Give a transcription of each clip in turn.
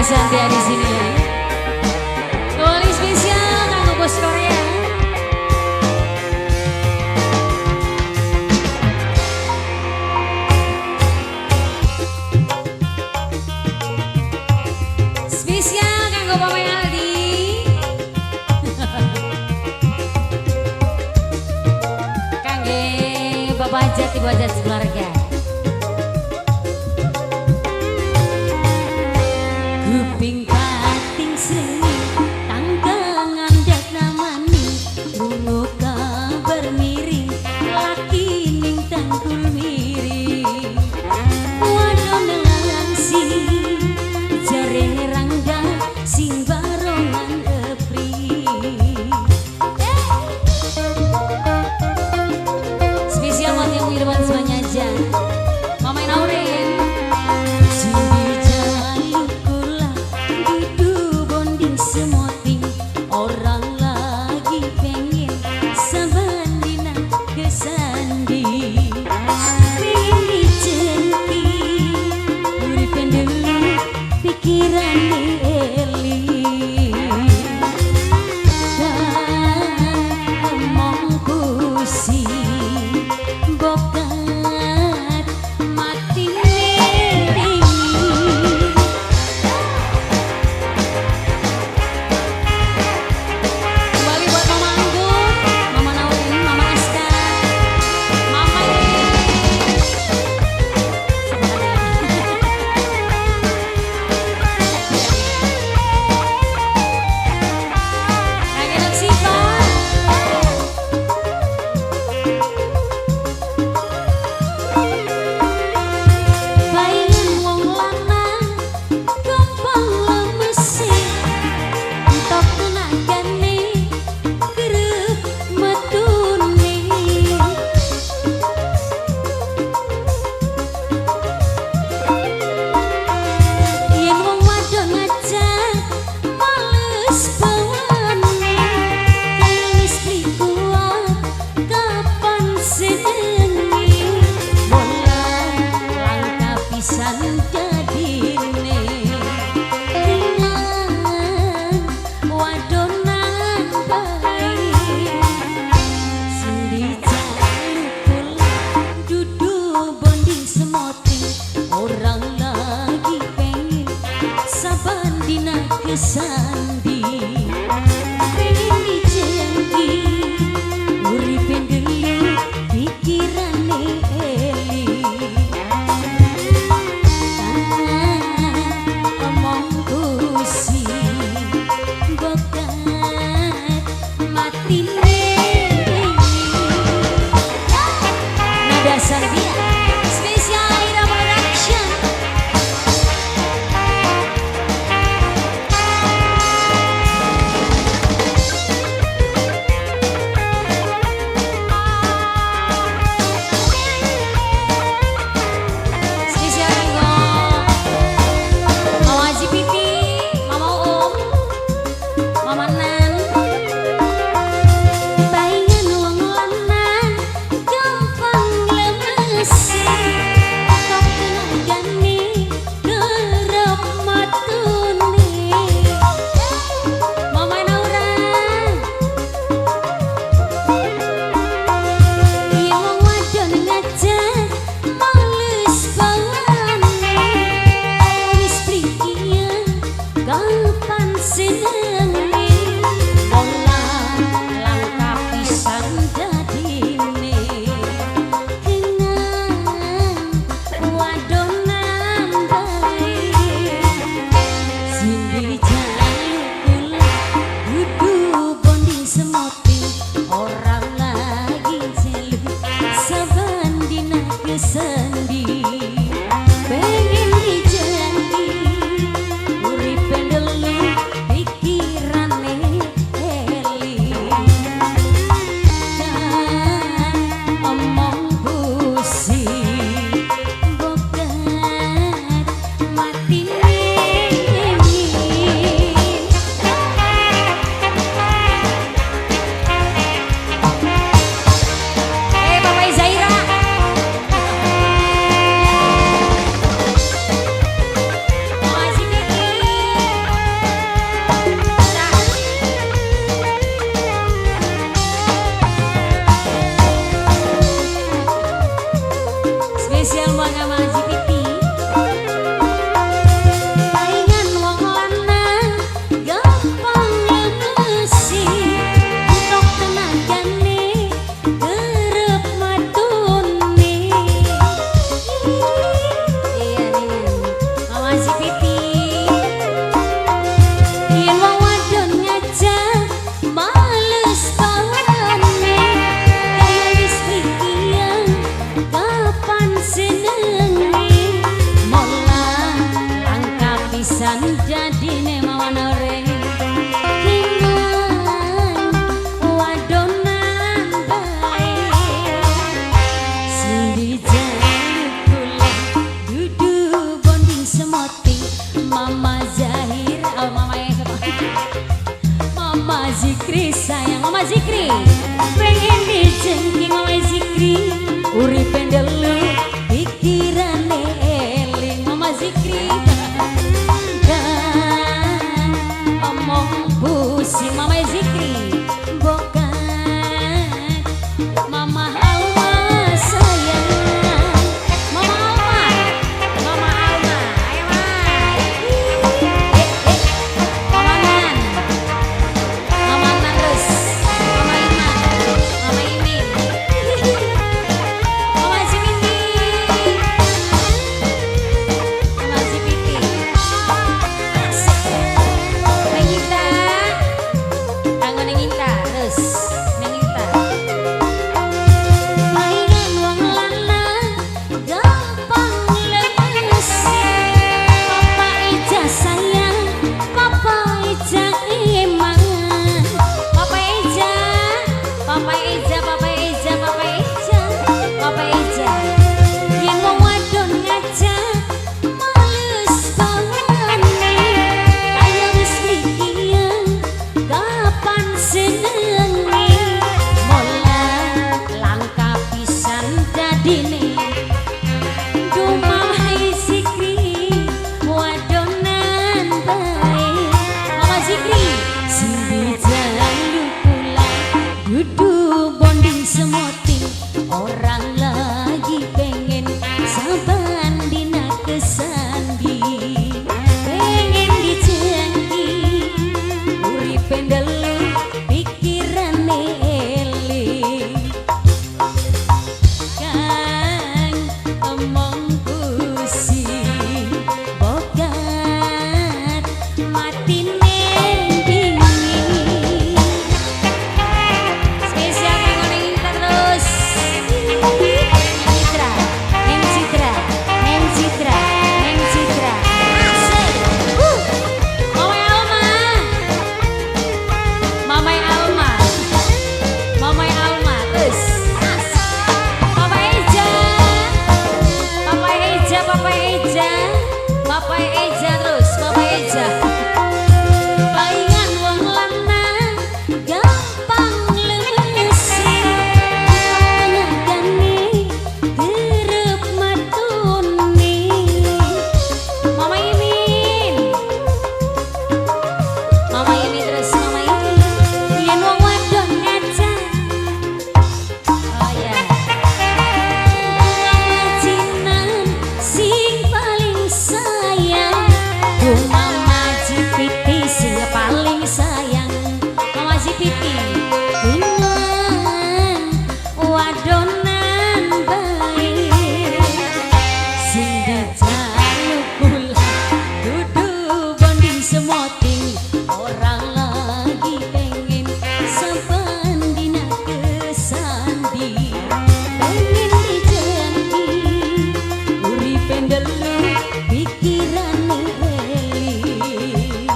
Santia di sini. Kembali spesial kanggo bos Korea. Spesial kanggo Mama Aldi. Kangge Bapak Hajat, Ibu Hajat sekeluarga. Kuping pating srengeng tangga ngandhak namani krungu kabar miring laki ning tangkul miring wadon langsing jarene rangga sing barongan epri. Spesial buat yang Irwan semuanya aja. Mama Naurin. Orang lagi pengen saban dina kesandi pengen dicengki uripen dulu pikiran eli dan omong pusing bokat mati. Orang lagi pengen saban dina kesandi pengen dicengki uripen dulu pikirane eli omong pusing bokat mati nada Sandia. Kapan senenge Mama Zikri sayang, Mama Zikri pengen dijengking Mama Zikri, uripe ndelu pikirane eling Mama Zikri. Dan omong pusing Mama Zikri, bokat Mama Alma sayang, Mama Alma, Mama Alma, ayo ma, Mama Nan, Mama Nan terus, Mama Iman, Mama Imin, Mama Zipiti, Mama Zipiti, asik, Neng Ita, kanggo Neng Ita terus, Neng Ita. Paingan wong lanang gampang lemes, Papa Eja sayang, Papa Eja iman, Papa Eja, Papa Eja, Papa Eja, Papa Eja, Papa Eja. Yen wong wadon ngajak males bawane, kaya wis mikir kapan senenge, mola langka pisan dadine. Duh Mama Zikri wadonan bae, Mama Zikri sing dijaluk kula dudu bonding semoting, orang lagi pengen saban dina kesandi, pengen dijengki uripe ndelu pikirane eling. Kang omong pusing bokat matine dingin. Spesial kanggo Neng Ita terus, Neng Citra, Neng Citra, Neng Citra, Neng Citra, asik. Mama Alma, Mama Alma, Mama Alma terus, asik. Papa Eja, Papa Eja, Papa Eja, Papa Eja terus, Papa Eja. Paingan wong lanang gampang lemes, tenagane kerep matune. Mama Imin, Mama Imin terus, Mama Imin. Yen wong wadon ngajak, oh ya. Majinan sing paling sayang, ku Mama Zipiti sing paling sayang, Mama Zipiti dengan wadonan bae, sing dijaluk kula dudu bonding semoting, orang lagi pengen saban dina kesandi, pengen dijengki uripe ndelu pikirane eling.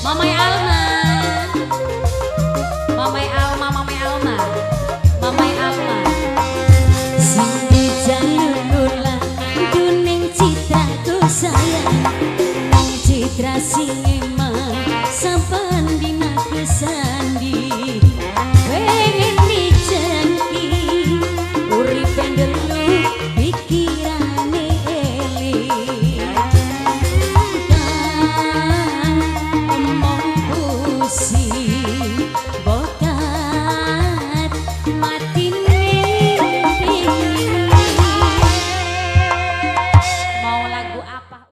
Mama Alma, Mama Alma, Mama Alma, Mama Alma. Sing dijaluk kula duning citraku sayang, Neng Citra sing emang saban dina kesandi, pengen dijengki uripe ndelu pikirane eling. Kang omong pusing